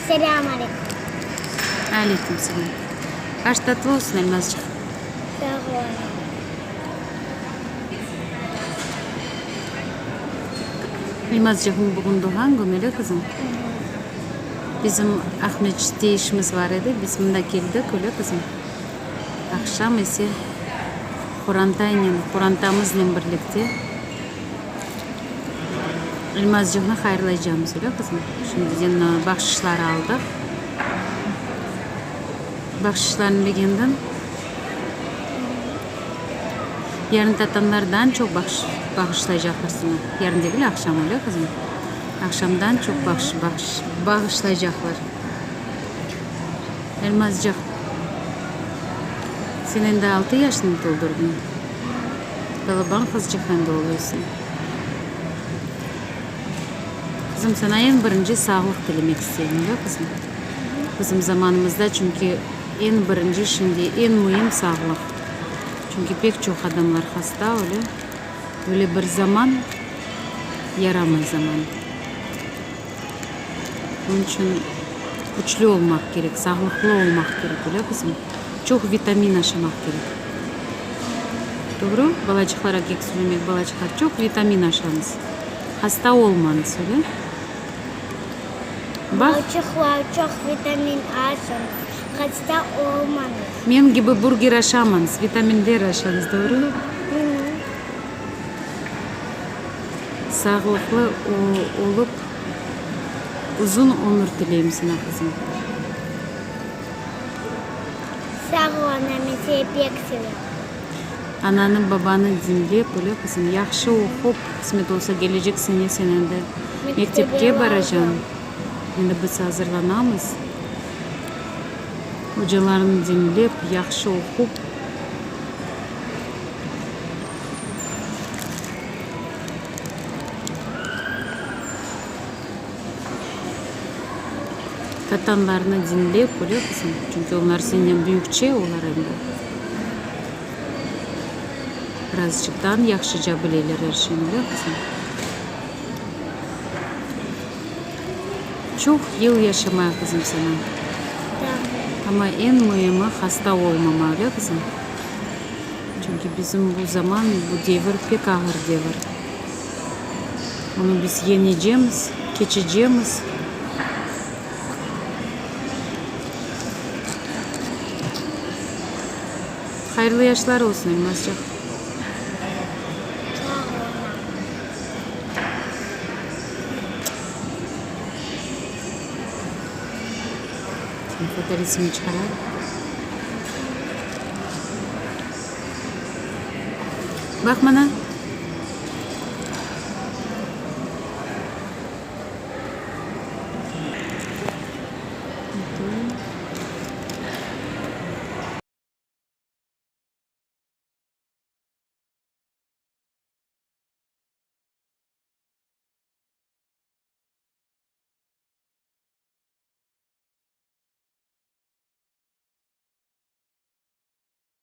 Selâm aleyküm. Aleyküm selâm. Aş tatlı olsun, Elmazçıq. Sağ ol, ana. Elmazçıqnıñ bugün doğğan künü, öyle qızım? Bizim Aqmescitte işimiz bar edi, biz mında keldik, öyle qızım? Aqşam ise qorantaynen, qorantamıznen birlikte Elmazçıqnı hayırlaycamız, öyle qızım? Şimdiden bahşışlar aldıq. Bahşışlarnı begendiñ? Yarın tatamlardan çoq bağışlaycaqlar saña. Yarın degil, aqşam, öyle qızım? Aqşamdan çoq bağışlaycaqlar. Elmazcıq, sen endi altı yaşnı toldurdıñ. Balaban qızçıq endi oluysıñ. Qızım, saña eñ birinci sağlıq tilemek isteyim, öyle qızım? Bizim zamanımızda çünki eñ birinci, şimdi eñ müim sağlıq. Çünki pek çoq adamlar hasta, öyle. Öyle bir zaman, yaramay zaman. Onıñ içün küçlü olmaq kerek, sağlıqlı olmaq kerek, öyle qızım? Çoq vitamin aşamaq kerek. Doğru? Balaçıqlara kek söylemek, balaçıqlar, çoq vitamin aşañız, hasta olmañız, öyle? Baq. Balaçıqlar, çoq vitamin aşañız, hasta olmañız. Men kibi burger aşamañız, vitaminler aşañız, doğru? Sağlıqlı olıp, uzun ömür tileyim saña, qızım. Sağ ol, ana, men seni pek sevem. Ananı, babanı diñlep, öyle, qızım, yahşı oqup, qısmet olsa, kelecek sene sen endi mektepke baracañ. Endi biz azırlanamız. Ocalarnı diñlep, yahşı oqup. Tatamlarnı diñlep, öyle qızım, çünki onlar senden büyükçe, olar endi birazcıqtan yahşıca bileler er şeyni, öyle qızım? Çoq yıl yaşamaya, qızım, saña. Amma eñ müimi hasta olmama, öyle qızım? Çünki bizim bu zaman, bu devir pek ağır devir. Onı biz yeñecemiz, keçecemiz. Hayırlı yaşlar olsun, Elmazcıq. Sağ ol, ana. Fotoresimni çıqarayıq. Baq mana.